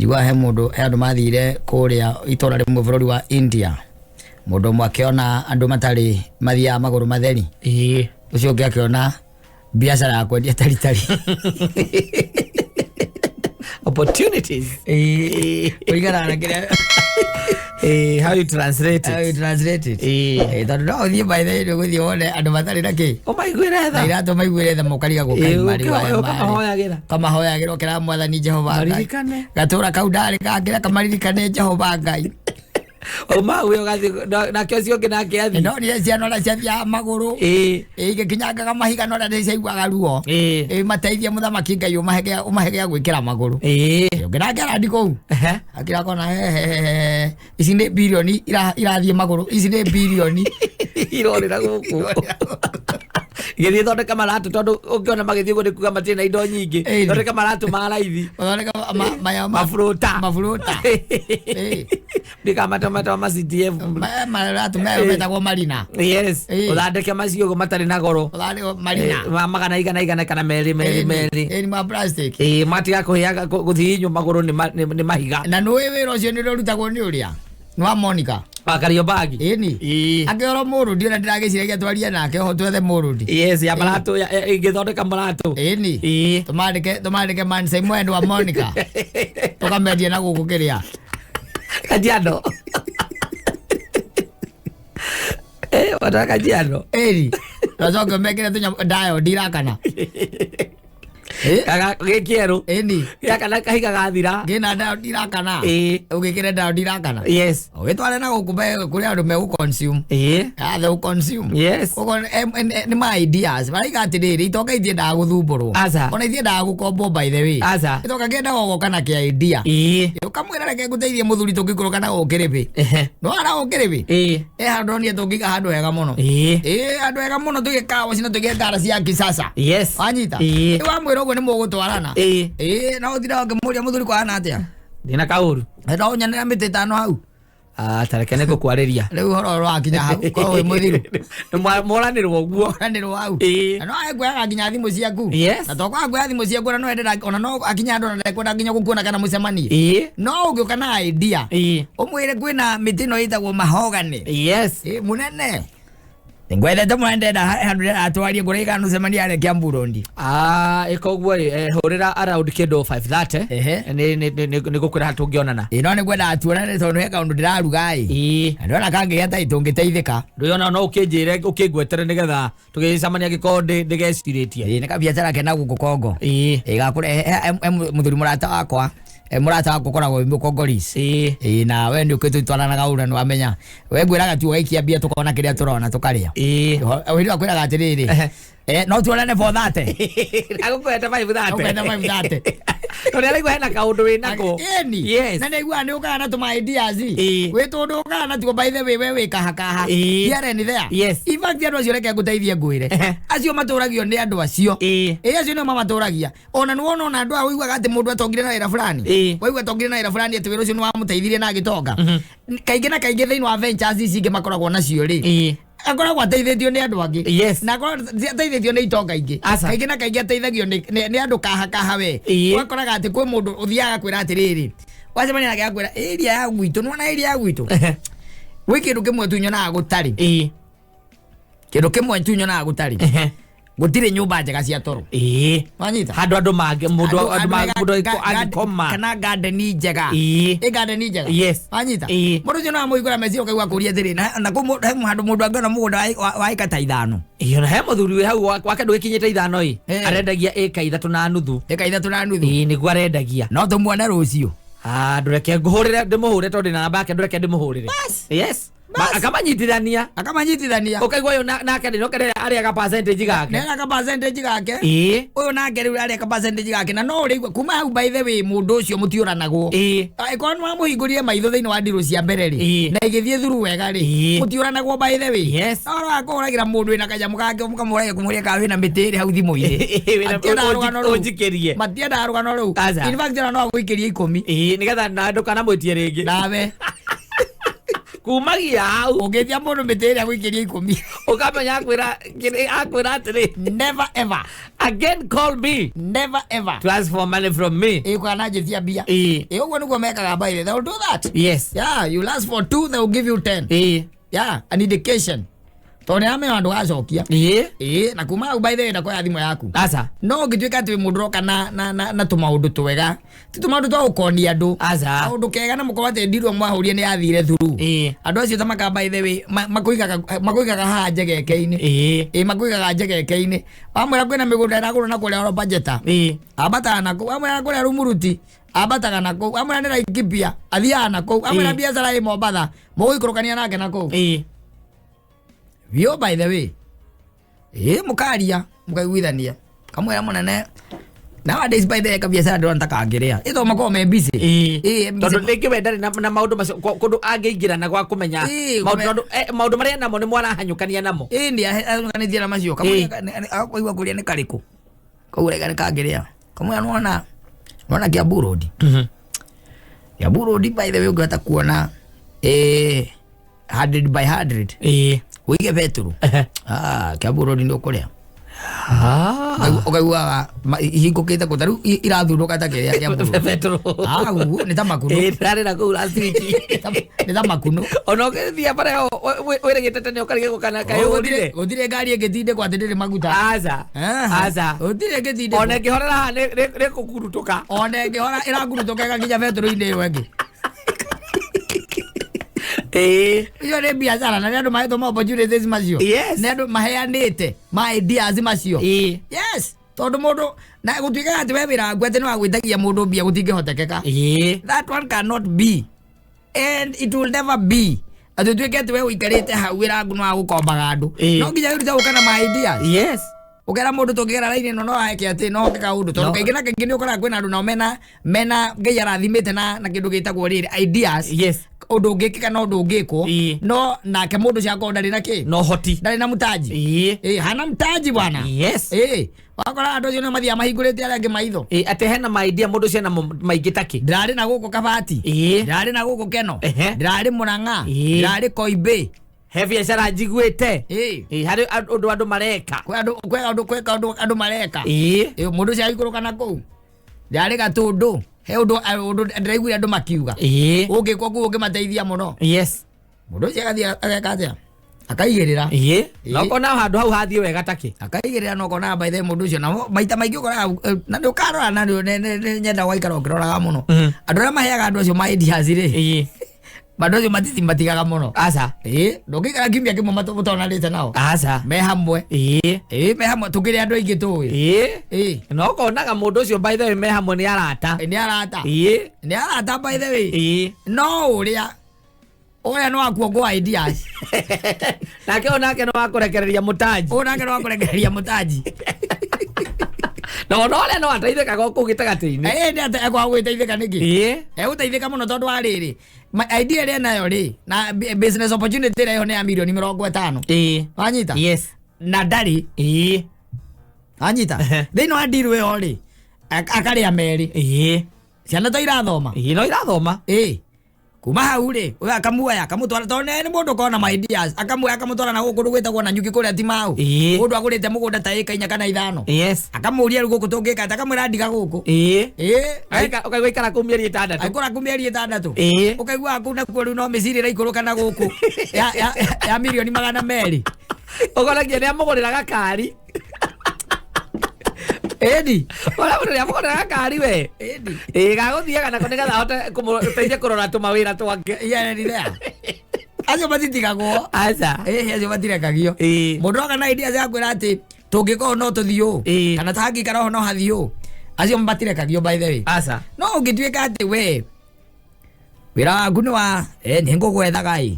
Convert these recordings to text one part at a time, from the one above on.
Njiguaga he mũndũ, he andũ mathire kũrĩa itũra rĩmwe bũrũri wa India, mũndũ ũmwe akĩona andũ matarĩ mathiaga magũrũ matheri, ũcio ũngĩ akĩona biacara ya kwendia taritari. Opportunities. Kũringana na kĩrĩa How you translate how you it. Translate it. Tondũ no ũthiĩ, by the way, nĩ ũgũthiĩ wone andũ matarĩ na kĩ Ũmaiguĩre na tha. iratũ maiguĩre tha, mũkarigagwo kaĩ marĩ waya marĩ. Ũkamahoyagĩra. Kamahoyagĩra ũkĩra Mwathani Jehova Ngai. Maririkane. Gatũra kau ndarĩ gakĩra kamaririkane Jehova Ngai. Uma wĩ ũgathiĩ nake ũcio ũngĩ nake athiĩ. Ndonire ciana ũrĩa ciathiaga magũrũ igĩkinyangaga mahiga, no ũrĩa nĩ ciaiguaga ruo. Mateithie mũthamaki Ngai, ũmahe gĩa gwĩkĩra magũrũ. Ũngĩ nake arandi kũu akĩra kona hehehehe, ici nĩ birioni irathiĩ magũrũ, ici nĩ birioni. Irorĩra gũkũ gĩthiĩ thondeka maratũ, tondũ ũngĩona magĩthiĩ ũguo nĩ kuga matirĩ na indo nyingĩ. Thondeka maratũ ma raithi. Ũthondeka maya maburuta. Maburuta. Ndikamatamato ma CDF. Maratũ meyo metagwo marina. Yes. Ũthondeke macio ũguo matarĩ na goro. Ũthondeke marina. Ma magana igana igana kana merĩ merĩ merĩ. Ĩni ma plastic. Matiga kũhĩaga gũthihinywo magũrũ nĩ mahiga. Na nĩũĩ wĩra ũcio nĩ ũrĩa ũrutagwo nĩ ũrĩa nĩ wa Monica. Wa Kariobangi. Ĩni. Akĩhoro mũrũndi ona ndĩragĩciragia twarie nake oho twethe mũrũndi. Yes, ya maratũ ĩngĩthondeka maratũ. Ĩni. Tũmandĩke Mansai mwendwa wa Monica, tũkamendie na gũkũ kĩrĩa. Kajiado. Wataka Kajiado. Ĩni, tũcoke mekĩre tũnyamũ ndayo ndirakana. Kaga gĩkĩerũ. Ĩni. Gĩaka na kahiga gathira. Ngĩna ndayo ndirakana. Ũgĩkĩre ndayo ndirakana. Ũgĩtware na gũkũ kũrĩa andũ megũ consume. They will consume. Koguo nĩ ma ideas maraiga atĩrĩrĩ, itonga itiendaga gũthumbũrwo. Aca. Ona itiendaga gũkombwo, by the way. Aca. Gĩtonga kĩendaga ũgoka na kĩa idea. Ũkamwĩra, reke ngũteithie mũthuri, tũngĩikũrũka na gũkĩrĩbĩ. No ara gũkĩrĩbĩ. Handũ ndonire tũngĩiga handũ hega mũno. Handũ hega mũno, tũige kawaci na tũige ngara cia kisasa. Wanyita? Rĩu wamwĩra ũguo nĩ mũgũtwarana. No ũtinde ũkĩmũria, mũthuri, kũhana atĩa? Ndina kaũru. No ũnyanĩra mĩtĩ 5 hau. Ah, tareke nĩ ngũkwarĩria. Rĩu ũhoro ũyũ wakinya hau korwo wĩ mũthiru. Moranĩrwo ũguo. Moranĩrwo hau. Na no ekuoyaga nginya thimũ ciaku. Na to kwaga kuoya thimũ ciaku, ona no endera ona no akinya handũ ona ndekwenda nginya gũkuona kana mũcemanie. No ũngĩũka na idea, ũmwĩre kwĩna mĩtĩ ĩno ĩtagwo mahogany. Mũnene, ngwendete mũno, ndenda handũ ndĩratwarie ngũraiga nũcemania harĩa Kiambu Road. Ah, ĩka ũguo rĩ, hũrĩra around kĩndũ 5:30. Nĩ ngũkwĩra harĩa tũngĩonana. Ĩ, no nĩ ngwendaga tuonane tondũ he kaũndũ ndĩraruga ĩ. Na ndĩrona kangĩgĩa tai tũngĩteithĩka. Ndũyona no ũkĩnjĩre ũkĩngwetere nĩgetha tũgĩcemania gĩkorwo ndĩgecirĩtie. Ĩ, nĩ kabiacara kena gũkũ Kongo. Ĩ, gakũrehe he mũthuri mũrata wakwa, mũrata wakwa ũkoragwo wĩ mũkongoris. Ĩ, na we nĩ ũkĩtũ twaranaga ũra nĩ wamenya we ngwĩraga tu ũgaikia mbia tũkona kĩrĩa tũrona tũkarĩa. Hĩndĩ ĩyo akwĩraga atĩrĩrĩ, no tuonane for that. Agũkwete 5:30. Agũkwete 5:30. Tondũ araigua hena kaũndũ wĩ nako. Ĩni. Na nĩaiguaga nĩ ũkaga na tũma ideas. Wĩ tũndũ ũkaga natuo, by the way, we wĩ kahakaha. Here and there. In fact, andũ acio, reke ngũteithie ngwĩre, acio matũragio nĩ andũ acio. Ĩ, acio nĩo mamatũragia. Ona nĩ wona ona andũ aya ũiguaga atĩ mũndũ atongire na wĩra fulani. Waigua atongire na wĩra fulani, atĩ wĩra ũcio nĩ wamũteithirie na agĩtonga, kaingĩ na kaingĩ thĩinĩ wa ventures ici ingĩ makoragwo nacio rĩ, akoragwo ateithĩtio nĩ andũ angĩ. Na akoragwo ateithĩtio nĩ itonga ingĩ. Aca. Kaingĩ na kaingĩ ateithagio nĩ andũ kaha kaha we. Ũgakoraga atĩ kwĩ mũndũ ũthiaga kwĩra atĩrĩrĩ, wacemania nake akwĩra area ya gwitũ, nĩwona area ya gwitũ gwĩ kĩndũ kĩmwe tu nyonaga gũtarĩ. Kĩndũ kĩmwe tu nyonaga gũtarĩ, gũtirĩ nyũmba njega cia toro. Wanyita? Handũ andũ mangĩ mũndũ Handũ hega mũndũ angĩkoma. Kana garden njega. Ĩ, garden njega. Wanyita? Mũndũ ũcio no amũhingũra meciria, ũkaigua akũria atĩrĩ, na kũu he handũ mũndũ angĩona mũgũnda wa ĩka ta 5. Ona he mũthuri wĩ hau wake ndũgĩkinyĩte 5 ĩ. Arendagia ĩka 3.5. Ĩka 3.5. Ĩ, nĩguo arendagia. No tũmuone rũciũ? Ah, ndũreke ngũhũrĩre, ndĩmũhũre tondũ ndĩna namba yake, ndũreke ndĩmũhũrĩre. Yes. Akamanyitithania. Akamanyitithania. Ũkaigua ũyũ nake nĩ nokere arĩaga percentage gake. Nera ka percentage gake. Ũyũ nake rĩu arĩa ka percentage gake, na no ũrĩigua kuma hau, by the way, mũndũ ũcio mũtiũranagwo. Angĩkorwo nĩ wamũhingũrire maitho thĩinĩ wa ndirũ cia mbere rĩ, na igĩthiĩ thuru wega rĩ, mũtiũranagwo, by the way. No ũrakũhũragĩra mũndũ wĩna kanyamũ gake, mũkamũragia kũmũria kana wĩna mĩtĩ ĩrĩ hau thimũ-inĩ. Matiendaga rũgano rũu. Ũnjikĩrie. Matiendaga rũgano rũu. Aca. In fact, ona no agũikĩrie 10. Nĩgetha na ndũkanamwĩtie rĩngĩ. Nawe. Kumbe Kumagia hau. Ũngĩtia mũndũ mĩtĩ ĩrĩa gũikĩria 10. Ũkamenya akwĩra atĩrĩ, Never ever. Again call me. Never ever. To ask for money from me. Ĩ kana njĩtia mbia. Ĩ. Ĩ ũguo nĩguo mekaga, by the way. They will do that. Yeah, you last for 2, they will give you 10. Yeah, an indication. Tondũ nĩ aramenya ndũgacokia. Ĩ na kuma hau, by the way, ndakoya thimũ yaku. Aca. No ũngĩtuĩka atĩ wĩ mũndũ ũroka na tũmaũndũ twega, ti tũmaũndũ twa gũkonia andũ. Aca. Kaũndũ kega na mũkorwo atĩ ndirwo mwahũrire nĩ yathire through. Andũ acio ta maka, by the way, makũigaga haha njegeke-inĩ. Ĩ makũigaga njegeke-inĩ. Wamwĩra kwĩna mĩgũnda ĩragũrwo na kũrĩa oro Bajeta, ambataga na kũu. Wamwĩra kũrĩa Rumuruti, ambataga na kũu. Wamwĩra nĩ Laikipia, athiaga na kũu. Wamwĩra biacara ĩ Mombatha, mũgũikũrũkania nake na kũu. Biũ, by the way. Ĩ mũkaria mũkaiguithania, kamwĩra mũnene, nowadays, by the way, kabiacara ndĩrona ta kangĩrĩa ĩ tondũ makoragwo me busy. Ĩ Tondũ rĩngĩ we ndarĩ na maũndũ macio kũndũ angĩingĩra na gwa kũmenya maũndũ, tondũ maũndũ marĩa namo nĩ mwarahanyũkania namo. Ĩ nĩ ahanyũkanĩtie na macio. Kamwĩra akaigua kũrĩa nĩ karĩkũ kau rega nĩ kangĩrĩa. Kamwĩra nĩwona Kiambu Road. Kiambu Road, by the way, ũngĩhota kuona 100 by 100, ũige betũrũ, ah, Kiambu Road nĩ ũkũrĩa. Ũkaiguaga ihingũkĩte kũ ta rĩu irathundũka ta kĩrĩa Kiambu Road. Betũrũ. Ah, ũguo nĩ ta makunũ. Ĩ ndarĩ na kũu last week. Nĩ ta makunũ. Ona ũgĩthiĩ bara ĩyo wĩrĩgĩte tene ũkarigwo kana kaĩ ũrire. Gũtirĩ ngari ĩngĩtindĩkwo atĩ ndĩrĩ maguta. Aca. Aca. Gũtirĩ ĩngĩtindĩkwo. Ona ĩngĩhorera haha nĩ kũkurutũka. Ona ĩngĩhora ĩrakurutũka ĩgakinya betũrũ-inĩ ĩyo ĩngĩ. Icio nĩ biacara na nĩ andũ mahetwo ma opportunities macio. Nĩ andũ maheanĩte ma ideas macio. Yes, tondũ mũndũ na gũtuĩkaga atĩ we wĩra waku atĩ nĩ wa gwĩtagia mũndũ mbia gũtingĩhotekeka. That one cannot be and it will never be atĩ ũtuĩke atĩ we ũikarĩte hau wĩra waku nĩ wa gũkombaga andũ. No nginya wĩrute gũka na ma ideas. Ũkera mũndũ tũngĩgera raini ĩno no eke atĩ no oke kaũndũ, tondũ kaingĩ na kaingĩ nĩ ũkoraga kwĩna andũ nao mena Ngai arathimĩte na kĩndũ gĩtagwo rĩrĩ ideas, ũndũ ũngĩkĩka na ũndũ ũngĩkwo. No nake mũndũ ũcio akorwo ndarĩ na kĩ, Na ũhoti. ndarĩ na mtaji. Ĩ hana mtaji bwana. Ĩ wakora andũ acio nĩ mathiaga mahingũrĩte arĩa angĩ maitho. Ĩ atĩ hena ma idea mũndũ ũcio ena maingĩ takĩ. Ndĩrarĩ na gũkũ Kabati, ndĩrarĩ na gũkũ Keno, ndĩrarĩ Mũrang'a, ndĩrarĩ Koimbĩ. He biacara njiguĩte. Ĩ harĩ ũndũ andũ mareka. Kwĩ andũ kwĩ andũ kwĩ kaũndũ andũ mareka. Ĩ mũndũ ũcio agĩikũrũka na kũu, ndĩrarĩ Gatũndũ, he ũndũ ndĩraiguire andũ makiuga ũngĩkwo kũu ũngĩmateithia mũno. Mũndũ ũcio agathiĩ ageka atĩa, akaigĩrĩra. Na ũkona handũ hau hathiĩ wega takĩ. Akaigĩrĩra na ũkona, by the way, mũndũ ũcio na maita maingĩ ũkoraga na nĩ ũkarora na nĩ nyenda gwaikara ũkĩroraga mũno andũ arĩa maheaga andũ acio ma ideas rĩ, andũ acio matigaga mũno. Aca. Ĩ ndũngĩikara kiumia kĩmwe mũtonanĩte nao. Aca. Me hamwe. Ĩ me hamwe tũkĩrĩ andũ aingĩ tũĩ. Ĩ na ũkonaga mũndũ ũcio, by the way, me hamwe nĩ arata. Nĩ arata. Nĩ arata, by the way. No ũrĩa nĩ wakuongo ideas. Nake onake nĩ wakũrekereria mũtanji. Ũyũ nake nĩ wakũrekereria mũtanji. Na ona ũrĩa no ateithĩkaga o kũu gĩtagatĩ-inĩ. Ĩ nĩ atĩ ekwaga gwĩteithĩka nĩkĩ? Egũteithĩka mũno tondũ wa rĩrĩ, idea ĩrĩa enayo rĩ na business opportunity ĩrĩa ĩho nĩ ya mirioni 50. Wanyita? Yes. Na ndarĩ. Wanyita? Thĩinĩ wa deal ĩyo rĩ, akarĩa merĩ. Ciana to irathoma. Ĩ no irathoma. Ĩ kuma hau rĩ, ũyũ akamuoya akamũtwara, tondũ nĩ mũndũ ũkoragwo na ma ideas, akamuoya akamũtwara na gũkũ kũndũ gwĩtagwo na nyuki kũrĩa Timau. Mũndũ agũrĩte mũgũnda ta ĩka 4 kana 5. Akamũria rĩu gũkũ tũngĩka atĩa, akamwĩra ndiga gũkũ. Ũkaigua ikara kũu mĩeri 6. Aikũra kũu mĩeri 6. Ũkaiguaga kũu nakuo rĩu no mĩciri ĩraikũrũka na gũkũ ya mirioni 200. Ũkona nginya nĩ amũgũrĩra gakari. Ĩni. Ũramũrĩra amũgũrĩra gakari we. Ĩni. Ĩ gagũthiaga nako nĩgetha ahote kũmũteithia kũrora tũmawĩra twake. Here acio matitigagwo. Aca. Ĩ acio matirekagio. Mũndũ oka na idea cia kwĩra atĩ tũngĩkorwo no tũthiĩ ũũ, kana tangĩikara ũũ no hathiĩ ũũ, acio matirekagio, by the way. Aca. No ũngĩtuĩka atĩ we wĩra waku nĩ wa nĩ ngũgwethaga ĩ,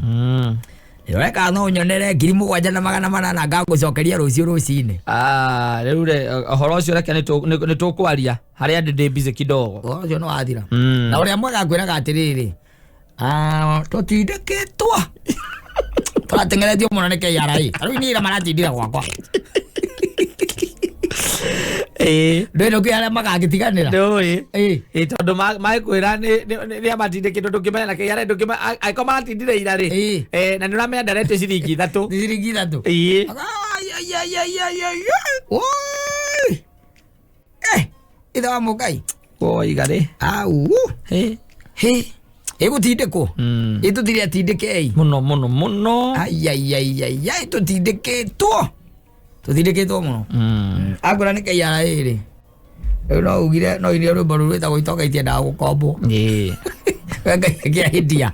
ũreka no ũnyonere 7,800 ngagũcokeria rũciũ rũcinĩ. Ah, rĩu rĩ ũhoro ũcio reke nĩ tũkwaria harĩa ndĩ busy kidogo. Ũhoro ũcio nĩ wathira. Na ũrĩa mwega akwĩraga atĩrĩrĩ, ah, tũtindĩkĩtwo, tũrateng'eretio mũno nĩ KRA, ta rĩu niĩ ira maratindire gwakwa. Ndũĩ nĩkĩo arĩa magagĩtiganĩra. Ndũĩ. Ĩĩ. Ĩ tondũ magĩkwĩra nĩ amatindĩkĩtwo, ndũngĩmenya na kĩara, ndũngĩmenya angĩkorwo maratindire ira rĩ. Ĩĩ. Na nĩ ũramenya ndaretio ciringi 3. Nĩ ciringi 3. Ĩĩ. Ai, ai, ai, ai, ai, ai, ai. Oi. Ithe wa Mũngai. Woiga rĩ. Au. Ĩ. Hĩ. Ĩgũtindĩkwo. Ĩ tũtirĩ atindĩkei. Mũno mũno mũno. Ai, ai, ai, ai, ai, tũtindĩkĩtwo. Tũtindĩkĩtwo mũno. Angora nĩ KRA rĩ. Rĩu no ugire no irie rwĩmbo rũu rwĩtagwo itonga itiendaga gũkombwo. Ĩĩ. We Ngai akĩahĩtia.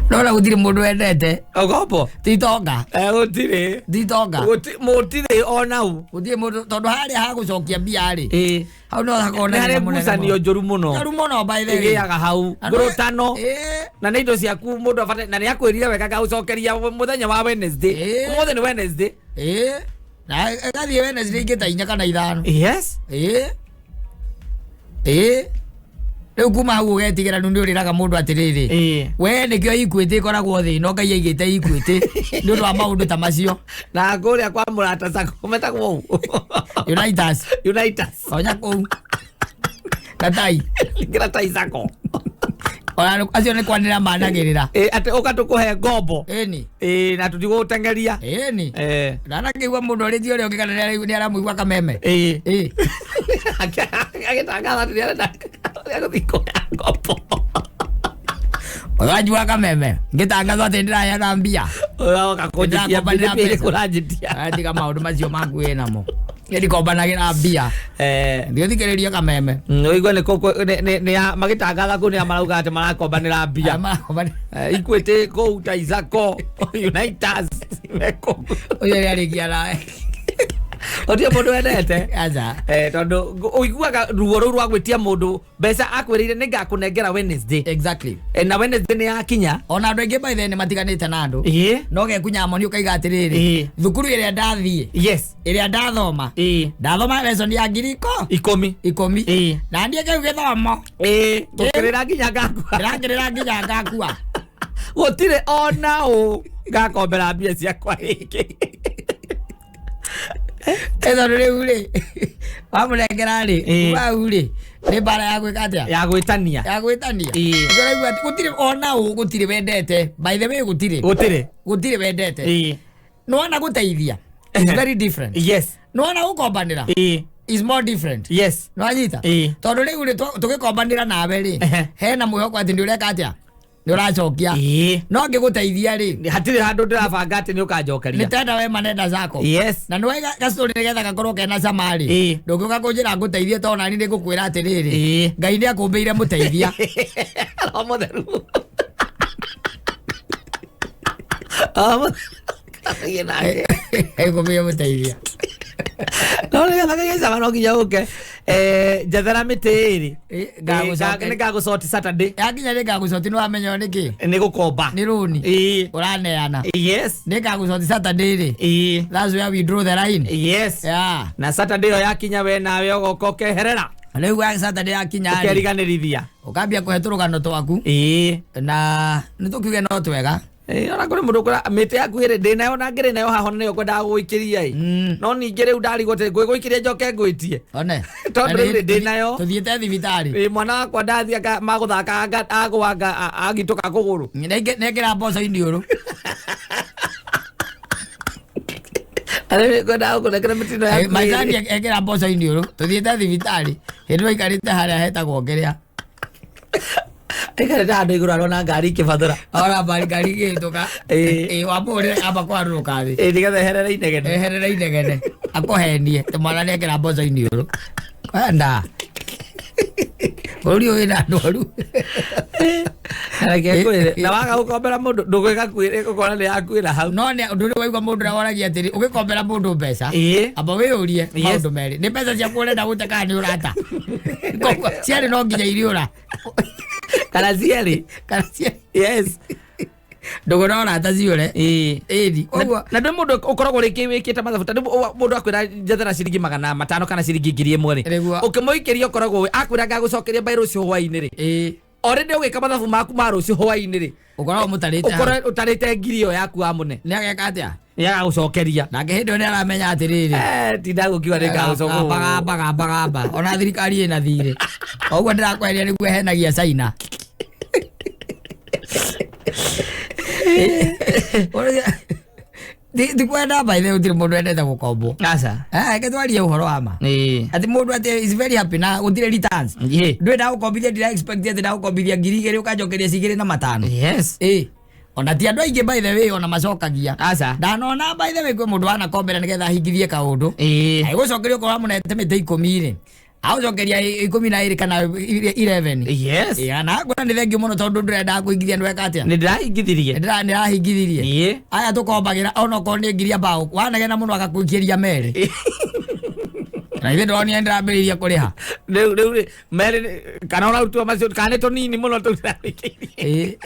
Nona gũtirĩ mũndũ wendete Ũkombo? ti itonga. Gũtirĩ. Ti itonga. Mũtirĩ onau. Gũtirĩ mũndũ tondũ harĩa hagũcokia mbia rĩ. Ĩĩ. Hau no hakorwo Nĩ na harĩ thĩna mũnene ngucanio mũno. njũru mũno. Njũru mũno by the way. Ĩgĩaga hau. Andũ- Ngũrũtano. Ĩĩ. Na nĩ indo ciaku mũndũ abate na nĩ akwĩrire wega ngagũcokeria mũthenya wa Wednesday. Ĩĩ. Ũmũthĩ nĩ Wednesday. Ĩĩ. Na ĩgathiĩ Wednesday ingĩ ta 4 kana 5. Yes. Ĩĩ. Ĩĩ. Rĩu kuma hau ũgetigĩra rĩu nĩ ũrĩraga mũndũ atĩrĩrĩ. Ĩĩ. We nĩkĩo Equity ĩkoragwo thĩ ĩno Ngai aigĩte Equity nĩ ũndũ wa maũndũ ta macio. Na kũrĩa kwa mũrata Sacco metagwo ũũ. Unitas. Unitas. Onya kũu. Na tai. Ngira tai Sacco. Ona acio nĩ kwanĩrĩra managĩrĩra. Ĩĩ atĩ ũka tũkũhe ngombo. Ĩni. Ĩĩ na tũtigũgũteng'eria. Ĩni. Ndanakĩigua mũndũ orĩtie ũrĩa ũngĩ kana nĩ aramũigua kameme. Ĩĩ. Ĩĩ. Agĩtangatha atĩ nĩarenda nĩagũthiĩ kũoya ngombo. Ũranjua kameme. Ngĩtangathwo atĩ nĩndĩraheana mbia. Ũroka kũnjĩtia Nĩndĩrakombanĩra mbia mbeca. irĩkũ ũranjĩtia. Tiga maũndũ macio maku wĩ namo. Nĩndikombanagĩra mbia. Thiĩ ũthikĩrĩrie kameme. Ũigue nĩ magĩtangatha kũu nĩ marauga atĩ marakombanĩra mbia. Equity kũu tai Sacco, Unitas me kũu. Ũcio nĩarĩkia nawe. Gũtirĩ mũndũ wendete. Aca. Tondũ ũiguaga ruo rũu rwa gwĩtia mũndũ mbeca akwĩrĩire nĩngakũnengera Wednesday. Exactly. Na Wednesday nĩ yakinya. Ona andũ aingĩ by the way nĩ matiganĩte na andũ. Ĩĩ. No gekunya moni ũkaiga atĩrĩrĩ. Ĩĩ. Thukuru ĩrĩa ndathiĩ. Yes. Ĩrĩa ndathoma. Ĩĩ. Ndathoma lesson ya ngiri 10. 10. Ĩĩ. Na niĩ kĩu gĩthomo. Ĩĩ. Ngũkĩrĩra nginya ngakua. Ndĩrakĩrĩra nginya ngakua. Gũtirĩ ona ũ ngakombera mbia ciakwa rĩngĩ. Tondũ rĩu rĩ wamũnengera rĩ Ĩĩ. kuma hau rĩ nĩ mbara ya gwĩka atĩa? Ya gwĩtania. Ya gwĩtania. Ĩĩ. Nĩkĩo ũraigua atĩ gũtirĩ ona ũ gũtirĩ wendete. By the way gũtirĩ. Gũtirĩ. Gũtirĩ wendete. Ĩĩ. Nĩwona gũteithia is very different. Yes. Nĩwona gũkombanĩra Ĩĩ. is more different. Yes. Nĩwanyita? Ĩĩ. Tondũ rĩu rĩ tũgĩkombanĩra nawe rĩ hena mwĩhoko atĩ nĩ ũreka atĩa? Nĩ ũracokia. Ĩĩ. No ngĩgũteithia rĩ Hatirĩ handũ ndĩrabanga atĩ nĩ ũkanjokeria. nĩ tenda we manenda zako. Yes. Na nĩwaiga gacũrĩ nĩgetha gakorwo kena cama rĩ. Ĩĩ. Ndũngĩũka kũnjĩra ngũteithie tondũ nani nĩngũkwĩra atĩrĩrĩ. Ĩĩ. Ngai nĩakũmbĩire mũteithia. Roho mũtheru. Roho mũtheru. Nake. Akũmbĩire mũteithia. No nĩgetha kagĩe cama no nginya ũke. Njethera mĩtĩ ĩrĩ. Ngagũcokeria. Nĩ ngagũcoti Saturday. Yakinya nĩ ngagũcoti nĩ wamenya nĩkĩ? Nĩ gũkomba. Nĩ rũni. Ĩĩ. Ũraneana. Yes. Nĩ ngagũcoti Saturday rĩ. Ĩĩ. That's where we draw the line. Yes. Yeah. Na Saturday ĩyo yakinya we nawe ũgoka ũkeherera. Rĩu wa Saturday yakinya rĩ. Ũkeriganĩrithia. Ũkambia kũhe tũrũgano twaku. Ĩĩ. Na nĩ tũkiuge no twega. Ona kũrĩ mũndũ ũkwĩra mĩtĩ yaku ĩrĩ ndĩnayo na ngĩrĩ nayo haha nĩyo ngwendaga gũgũikĩria ĩ. No ningĩ rĩu ndarigwo atĩ ngũgũikĩria njoke ngwĩtie. One. Tondũ rĩu rĩ ndĩnayo. Tũthiĩte thibitarĩ. Ĩ mwana wakwa ndathiĩ magũthaka agũanga agitũka kũgũrũ. Nĩngĩra mboco iniũrũ. Arĩ ngwendaga gũkũnengera mĩtĩ ĩno yaku Maitani ĩrĩ. ekĩra mboco iniũrũ. Tũthiĩte thibitarĩ. Hĩndĩ ĩyo aikarĩte harĩa hetagwo kĩrĩa. Aikarĩte handũ igũrũ arona ngari ikĩbathũra. Ora mbari ngari igĩhĩtũka. Ĩĩ. Ĩ wamũhũrĩre amba kwarũrũka thĩ. Ĩ nĩgetha eherere inegene. Eherere inegene. Akũhenie. Atĩ mwana nĩekĩra mboco iniũrũ. Enda. Bũrũri ũyũ wĩna ndwaru. Reke ngwĩre, na waga gũkombera mũndũ ndũgwĩka ũkona nĩ yakuĩra hau. No nĩ ũndũ ũrĩa waigua mũndũ ũrĩa woragia atĩrĩ, ũgĩkombera mũndũ mbeca, Ĩĩ. amba wĩyũrie Yes. maũndũ merĩ. Nĩ mbeca ciaku ũrenda gũte kana nĩ ũrata? Koguo ciarĩ no nginya iriũra. Kana cierĩ. Kana cierĩ. Yes. Ndũgũ na ũrata ciũre. Ĩĩ. Ĩni. Koguo Na ndwĩ mũndũ ũkoragwo rĩngĩ wĩkĩte mathabu tondũ mũndũ akwĩra njethera ciringi 500 kana ciringi 1000 rĩ. Nĩguo. Ũkĩmũikĩria ũkoragwo akwĩra ngagũcokeria by rũciũ hwaĩ-inĩ rĩ. Ĩĩ. Already ũgĩka mathabu maku ma rũciũ hwaĩ-inĩ rĩ, Ũkoragwo mũtarĩte hau. Ũkorwo ũtarĩte ngiri ĩyo yaku wa mũne. Nĩ ageka atĩa? Nĩ agagũcokeria. Nake hĩndĩ ĩyo nĩ aramenya atĩrĩrĩ, Tinda gũkiuga nĩ ngagũcokeria. Gamba gamba gamba gamba. Ona thirikari ĩna thirĩ. Ũguo ndĩrakweria nĩguo ĩhenagia China. Ti kwenda, by the way, gũtirĩ mũndũ wendete gũkombwo. Aca. Reke twarie ũhoro wa ma. Atĩ mũndũ atĩ is very happy na gũtirĩ returns. Ndũĩ ndagũkombithia, ndira expect atĩ ndagũkombithia 2000 ũkanjokeria 2500. Ĩ ona ti andũ aingĩ, by the way, ona macokagia. Aca. Ndanona, by the way, kwĩ mũndũ wanakombera nĩgetha ahingithie kaũndũ. Agĩgũcokeria okorwo amũnete mĩtĩ 10 rĩ, agũcokeria 12 kana 11. Ĩ, na ngwĩra nĩ thengiũ mũno tondũ ndũrendaga kũingithia, nĩweka atĩa? Nĩ ndĩrahingithirie. Nĩrahingithirie. Aya tũkombagĩra onokorwo nĩ ngiri mbaũ, wanegena mũno agakũikĩria merĩ, na ithuĩ ndĩronire ndĩrambĩrĩirie kũrĩha. Rĩu rĩ merĩ kana ũrarutua macio kana nĩ tũnini mũno tũu ndĩrarĩkĩirie.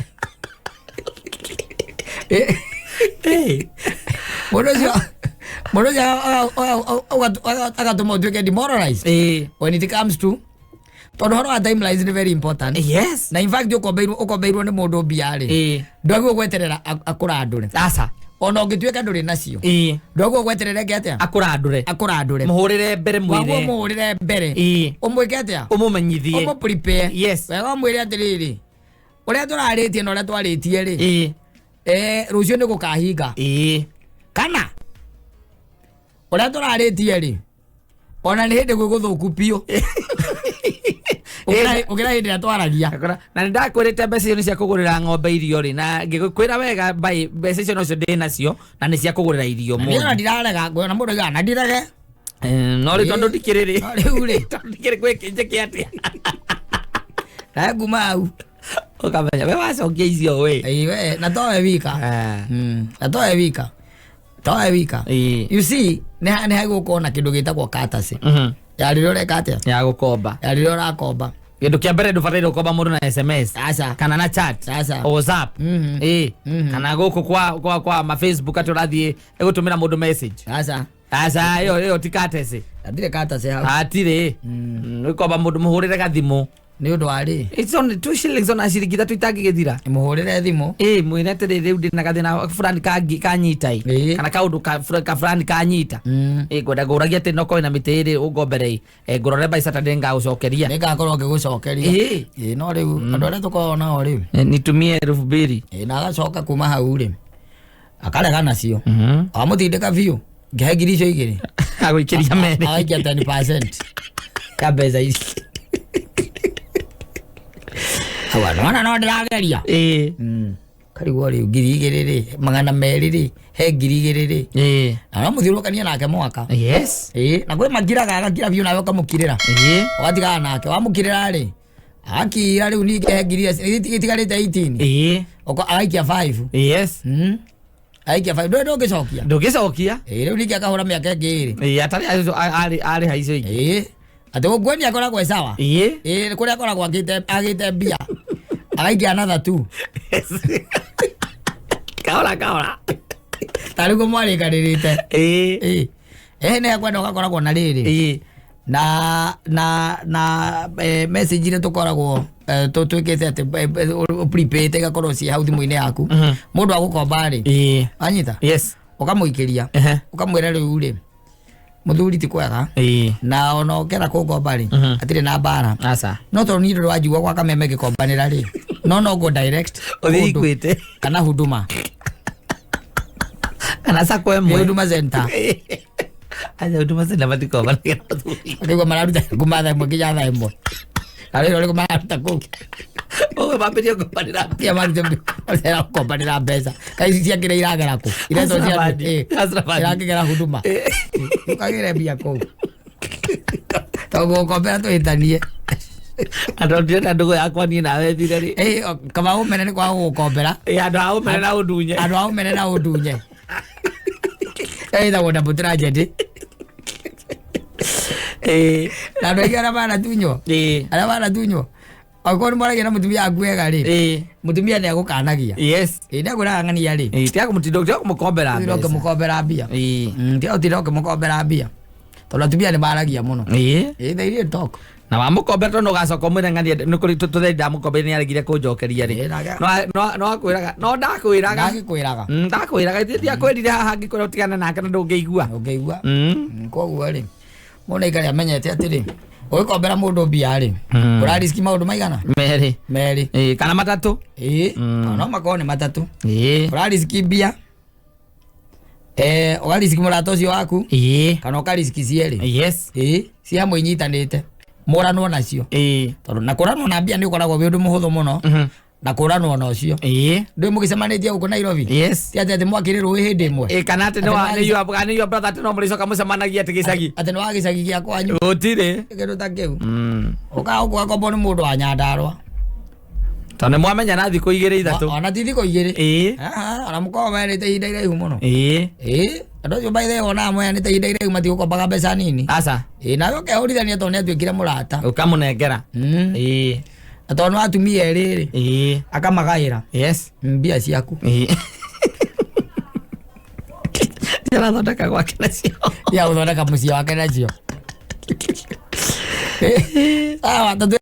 Ĩ. Ĩ. Mũndũ ũcio agatũma ũtuĩke demoralized when it comes to, tondũ ũhoro wa timelines nĩ very important. Na in fact ũkombeirwo nĩ mũndũ mbia rĩ, ndwagĩrĩirwo gweterera akũrandũre. Aca. Ona ũngĩtuĩka ndũrĩ nacio, ndwagĩrĩirwo gweterera eke atĩa? Akũrandũre. Akũrandũre. Mũhũrĩre mbere. Wagwo Mwĩre. mũhũrĩre mbere. Ũmwĩke atĩa? Ũmũmenyithie. Ũmũ prepare. Wega, ũmwĩre atĩrĩrĩ, ũrĩa tũrarĩtie na ũrĩa twarĩtie rĩ, rũciũ nĩ gũkahinga, kana ũrĩa tũrarĩtie rĩ, ona nĩ hĩndĩ gwĩ gũthũku biũ ũkĩra hĩndĩ ĩrĩa twaragia. Na nĩ ndakwĩrĩte mbeca icio nĩ cia kũgũrĩra ng'ombe irio rĩ, na ngĩkwĩra wega mbai mbeca icio nocio ndĩ nacio na nĩ cia kũgũrĩra irio. Niĩ ona mũndũ ndirarega, ngwĩra mũndũ aigaga na ndirege. No rĩ, tondũ ndikĩrĩ rĩ, No rĩu rĩ. Tondũ ndikĩrĩ gwĩkĩnjĩke atĩa? Na nguma hau. Ũkamenya we wacokia icio we. Ĩĩ, we na towe wika. Na towe wika, towe wika. You see, nĩ hagũkorwo na kĩndũ gĩtagwo courtesy ya rĩrĩa ũreka atĩa? Ya gũkomba. Ya rĩrĩa ũrakomba. Kĩndũ kĩa mbere, ndũbataire gũkomba mũndũ na SMS Aca. kana na chat. Aca. WhatsApp. Kana gũkũ kwa ma Facebook atĩ ũrathiĩ ĩgũtũmĩra mũndũ message. Aca. Aca, ĩyo ti courtesy. Hatirĩ courtesy hau. Hatirĩ. Ũkomba mũndũ, mũhũrĩre gathimũ. Nĩ ũndũ wa rĩ? It's only 2 shillings, ona ciringi 3 itangĩgĩthira. Mũhũrĩre thimũ. Ĩ, mwĩre atĩrĩ, rĩu ndĩna gathĩna fulani kanyita ĩ, kana kaũndũ ka fulani kanyita. Ĩ, ngwenda ngũragia atĩ nokorwo na mĩtĩ ĩrĩ ũngombere ĩ, ngũrore by Saturday ngagũcokeria. Nĩ ngakorwo ngĩgũcokeria. Ĩ, no rĩu andũ arĩa tũkoragwo nao rĩu, Nitumie 2000. Ĩ, na agacoka kuma hau rĩ, akarega nacio, amũtindĩka biũ, ngĩhe ngiri icio 2. Agũikĩria merĩ. Agaikia 10% ya mbeca ici. Hau nona no ndĩrageria. Karigwo rĩu 2000 rĩ, 200 rĩ, he 2000 rĩ, na no mũthiũrũrũkanie nake mwaka. Ĩ, na kwĩ makiraga, agakira biũ, nawe ũkamũkirĩra. Ũgatigana nake, wamũkirĩra rĩ, agakira rĩu ningĩ he ngiri itigarĩte 18. Agaikia 5. Agaikia 5, ndũĩ ndũngĩcokia. Ndũngĩcokia. Ĩ, rĩu ningĩ akahũra mĩaka ĩngĩ 2. Ĩ, atarĩ arĩha icio ingĩ. Ĩ, atĩ gũkuonia akoragwo e sawa. Ĩ, kũrĩa akoragwo agĩte mbia, agaikia another two. Kahora kahora. Tarĩ guo mwarĩkanĩrĩte. Ĩ, ĩ nĩ kwenda ũgakoragwo na rĩrĩ na message iria tũkoragwo twĩkĩte atĩ prepaid igakorwo ciĩ hau thimũ-inĩ yaku. Mũndũ agũkomba rĩ, anyita, ũkamũikĩria, ũkamwĩra rĩu rĩ, mũthuri ti kwega, na ona ũkĩenda kũngomba rĩ, hatirĩ na mbara. Aca. No tondũ niĩ ndũrĩ wanjigua gwa kameme ngĩkombanĩra rĩ, no ngo direct Ũthiĩ kũndũ Equity. Kana Huduma. Kana sacco Nĩ ĩmwe. Huduma Center. Aca, Huduma Center matikombanagĩra athuri. Nĩguo mararuta kuma thaa 1 nginya thaa 1, na wĩra ũrĩkũ mararuta kũu? Ũguo mambĩrĩrie gũkombanĩra. Tia marute gũkombanĩra mbeca, kaĩ ici ciakĩrĩa iragera kũ iretwo cia Hustler Fund. Hustler Fund. Irakĩgera Huduma, ũkagĩre mbia kũu tondũ gũkombera tũhĩtanie. Andũ ndĩrenda ndũgũ yakwa niĩ nawe thire rĩ. Ĩ, kaba ũmene nĩ kwaga gũgũkombera. Ĩ, andũ a ũmene na ũndunye. Andũ a ũmene na ũndunye ĩtagwo double tragedy. Na andũ aingĩ arĩa manatunywo, arĩa manatunywo, angĩkorwo nĩ mwaragia na mũtumia waku wega rĩ, mũtumia nĩ agũkanagia. Ĩ, nĩ akwĩraga ng'ania rĩ, Ĩ, tiga kũmũtinda, tiga kũmũkombera ũtinda mbeca. ũkĩmũkombera mbia. Tiga ũtinda ũkĩmũkombera mbia. Tondũ atumia nĩ maragia mũno. Ĩĩ. Ĩĩ, they really talk. Na wamũkombera tondũ ũgacoka ũmwĩre ng'ania nĩ kũrĩ tũtheri ndamũkombera nĩ aregire kũnjokeria rĩ. Ĩĩ, nake- No akwĩraga no ndakwĩraga. Ndagĩkwĩraga. Ndakwĩraga ithe ndiakwĩrire haha ngĩkwĩra ũtigane nake na ndũngĩigua. Ũngĩigua. Mm. Koguo rĩ, mũndũ aikare amenyete atĩrĩ, ũgĩkombera mũndũ mbia rĩ, ũrariski maũndũ maigana? Merĩ. Merĩ. Ĩĩ, kana matatũ. Ĩĩ, no makorwo nĩ matatũ. Ĩĩ. Ũrariski mbia, ũgariski mũrata ũcio waku, Ĩĩ. kana ũkariski cierĩ. Yes. Ĩĩ, ci hamwe inyitanĩte, mũranwo nacio. Ĩĩ. Tondũ na kũranwo na mbia nĩ ũkoragwo wĩ ũndũ mũhũthũ mũno, na kũranwo na ũcio. Ĩĩ. Ndũĩ mũgĩcemanĩtie gũkũ Nairobi? Yes. Ti atĩ mwakĩrĩ rũĩ hĩndĩ ĩmwe? Ĩĩ, kana atĩ nĩ wa- nĩ your- kana nĩ your brother atĩ no mũrĩcoka mũcemanagia atĩ gĩcagi. Atĩ nĩ wa gĩcagi gĩa kwanyu. Gũtirĩ. Kĩndũ ta kĩu. Mm. Ũkaga gũkombo nĩ mũndũ wa Nyandarũa. Tondũ nĩ mwamenyana thikũ igĩrĩ ithatũ. Ona ti thikũ igĩrĩ. Ĩĩ. Aha, ona mũkoragwo meanĩte ihinda iraihu mũno. Ĩĩ. Ĩĩ, andũ acio by the way onaga moyanĩte ihinda iraihu matigũkombaga mbeca nini. Aca. Ĩĩ, nawe ũkehũrithania tondũ nĩ atuĩkire mũrata. Ũkamũnengera. Mm. Ĩĩ. Na tondũ nĩ atumia erĩ rĩ, Ĩĩ. akamagaĩra Yes. mbia ciaku. Ĩĩ. Arathondeka gwake nacio. Ya gũthondeka mũciĩ wake nacio. Sawa, tũtue.